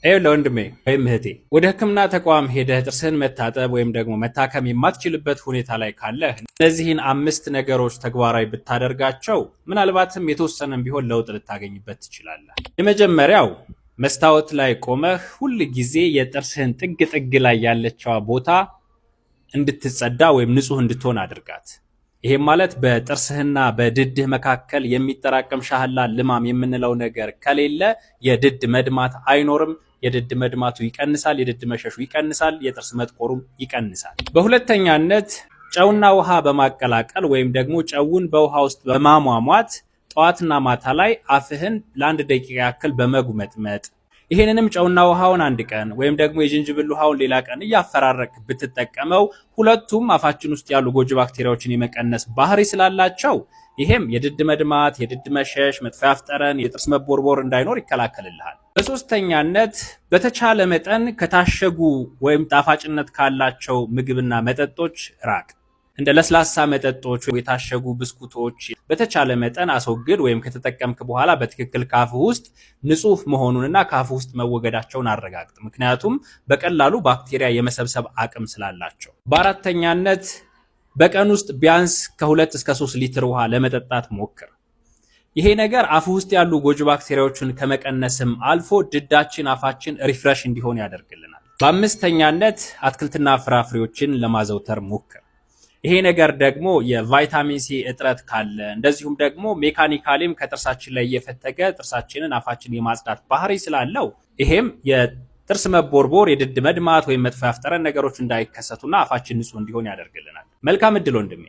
ይኸውልህ ወንድሜ ወይም እህቴ፣ ወደ ሕክምና ተቋም ሄደህ ጥርስህን መታጠብ ወይም ደግሞ መታከም የማትችልበት ሁኔታ ላይ ካለህ እነዚህን አምስት ነገሮች ተግባራዊ ብታደርጋቸው ምናልባትም የተወሰነም ቢሆን ለውጥ ልታገኝበት ትችላለህ። የመጀመሪያው መስታወት ላይ ቆመህ ሁል ጊዜ የጥርስህን ጥግ ጥግ ላይ ያለችዋ ቦታ እንድትጸዳ ወይም ንጹህ እንድትሆን አድርጋት። ይሄም ማለት በጥርስህና በድድህ መካከል የሚጠራቀም ሻህላ ልማም የምንለው ነገር ከሌለ የድድ መድማት አይኖርም። የድድ መድማቱ ይቀንሳል፣ የድድ መሸሹ ይቀንሳል፣ የጥርስ መጥቆሩም ይቀንሳል። በሁለተኛነት ጨውና ውሃ በማቀላቀል ወይም ደግሞ ጨውን በውሃ ውስጥ በማሟሟት ጠዋትና ማታ ላይ አፍህን ለ1 ደቂቃ ያክል በመጉመጥመጥ፣ ይሄንንም ጨውና ውሃውን አንድ ቀን ወይም ደግሞ የዝንጅብል ውሃውን ሌላ ቀን እያፈራረቅክ ብትጠቀመው ሁለቱም አፋችን ውስጥ ያሉ ጎጂ ባክቴሪያዎችን የመቀነስ ባህሪ ስላላቸው ይሄም የድድ መድማት፣ የድድ መሸሽ፣ መጥፎ የአፍ ጠረን፣ የጥርስ መቦርቦር እንዳይኖር ይከላከልልሃል። በሶስተኛነት በተቻለ መጠን ከታሸጉ ወይም ጣፋጭነት ካላቸው ምግብና መጠጦች ራቅ። እንደ ለስላሳ መጠጦች፣ የታሸጉ ብስኩቶች በተቻለ መጠን አስወግድ፣ ወይም ከተጠቀምክ በኋላ በትክክል ካፍህ ውስጥ ንጹህ መሆኑንና ካፍህ ውስጥ መወገዳቸውን አረጋግጥ። ምክንያቱም በቀላሉ ባክቴሪያ የመሰብሰብ አቅም ስላላቸው። በአራተኛነት በቀን ውስጥ ቢያንስ ከ2 እስከ 3 ሊትር ውሃ ለመጠጣት ሞክር። ይሄ ነገር አፍ ውስጥ ያሉ ጎጂ ባክቴሪያዎችን ከመቀነስም አልፎ ድዳችን፣ አፋችን refresh እንዲሆን ያደርግልናል። በአምስተኛነት አትክልትና ፍራፍሬዎችን ለማዘውተር ሞክር። ይሄ ነገር ደግሞ የቫይታሚን ሲ እጥረት ካለ፣ እንደዚሁም ደግሞ mechanically ም ከጥርሳችን ላይ እየፈተገ ጥርሳችንን አፋችን የማጽዳት ባህሪ ስላለው ይሄም የጥርስ መቦርቦር፣ የድድ መድማት ወይም መጥፎ የአፍ ጠረን ነገሮች እንዳይከሰቱና አፋችን ንጹህ እንዲሆን ያደርግልናል። መልካም እድል ወንድሜ።